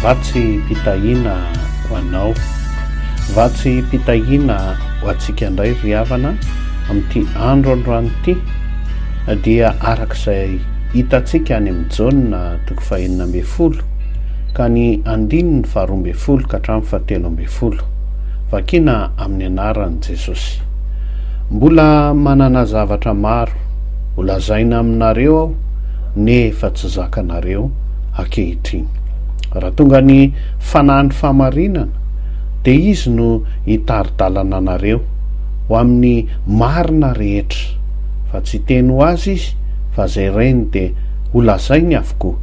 Vatsim-pitahiana ho anao. Vatsim-pitahiana ho antsika indray ry havana amin'ity andro androany ity dia araka izay hitantsika any amin'ny Jaona toko fahenina ambin'ny folo ka ny andininy faharoa ambin'ny folo ka hatramin'ny fahatelo ambin'ny folo. Vakina amin'ny anaran'i Jesosy. Mbola manana zavatra maro holazaina aminareo aho nefa tsy zakanareo ankehitriny. Raha tonga ny Fanahin'ny fahamarinana, dia Izy no hitari-dalana anareo ho amin'ny marina rehetra, fa tsy hiteny ho Azy Izy, fa izay reny dia holazainy avokoa,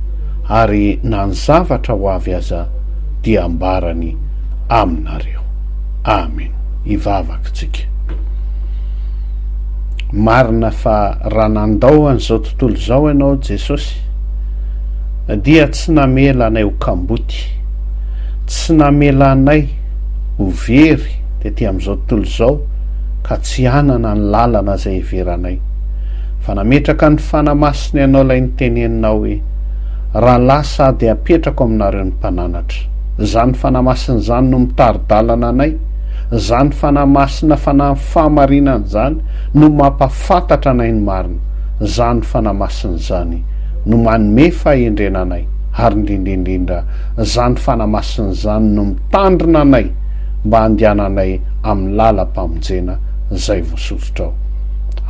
ary na ny zavatra ho avy aza dia hambarany aminareo. Amen. Hivavaka isika. Marina fa raha nandao an'izao tontolo izao Ianao, Jesosy, dia tsy namela anay ho kamboty, tsy namela anay ho very tety amin'izao tontolo izao ka tsy hanana ny lalana izay heveranay, fa nametraka ny Fanahy Masina Ianao ilay niteneninao hoe, Raha lasa Aho dia hapetrako aminareo ny Mpananatra. Izany Fanahy Masina izany no mitari-dalana anay, izany Fanahy Masina Fanahin'ny fahamarinana izany no mampahafantatra anay ny marina, izany Fanahy Masina izany no manome fahendrena anay, ary indrindra indrindra, izany Fanahy Masina izany no mitandrina anay mba handehananay amin'ny lalam-pamonjena izay voasoritrao.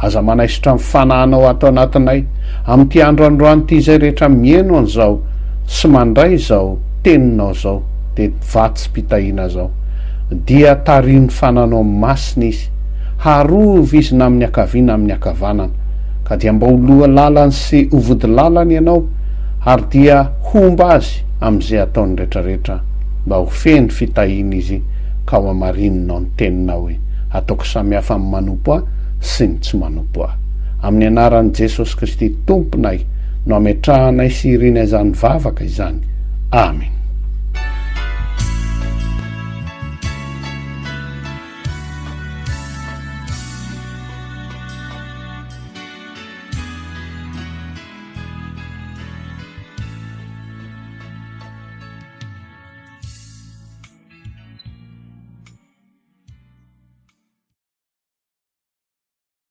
Aza manaisotra ny Fanahinao ato anatinay, amin'ity andro androany ity izay rehetra mihaino an'izao sy mandray izao Teninao izao, dia vatsim-pitahiana izao, dia tariho ny Fananao Masina izy, harovy izy na amin'ny ankavia na amin'ny ankavanana, Ka dia mba ho loha lalany sy ho vody lalany ianao, ary dia homba azy amin'izay ataony retraretra, mba ho feno fitahiana izy, ka ho hamarininao ny teninao hoe, Ataoko samihafa amin'ny manompo ahy sy ny tsy manompo ahy. Amin'ny anaran'i Jesosy Kristy Tomponay no ametrahanay sy irinay izany vavaka izany. Amena.